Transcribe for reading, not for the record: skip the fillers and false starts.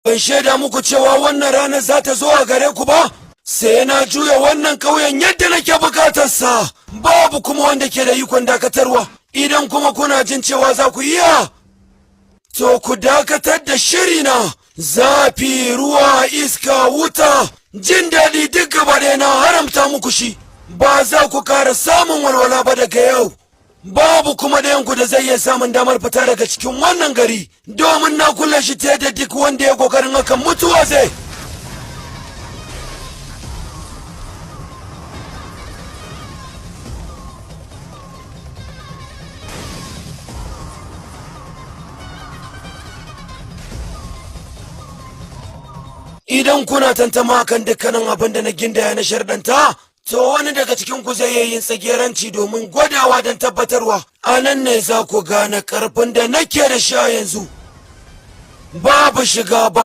Ban shaida muku cewa wannan ranar za ta zo a gare ku ba? Sai na juya wannan ƙauyen yadda nake bukatarsa, babu kuma wanda ke da ikon dakatarwa. Idan kuma kuna jin cewa za ku iya, to ku dakatar da shirina. Zafi, ruwa, iska, wuta, jin daɗi duk gaba ɗaya na haramta muku shi. Ba za ku ƙara samun walwala ba daga yau. Babu kuma ɗayanku da zai iya samun damar fita daga cikin wannan gari, domin na kulle shi ta yadda duk wanda ya kokarin hakan mutuwa zai. Idan kuna tantama kan dukkanin abin da na gindaya na sharɗanta, to wani daga cikin ku zai iya yin tsageranci domin gwadawa don tabbatarwa. A nan ne za ku gane ƙarfin da nake da sha yanzu. Babu shiga ba.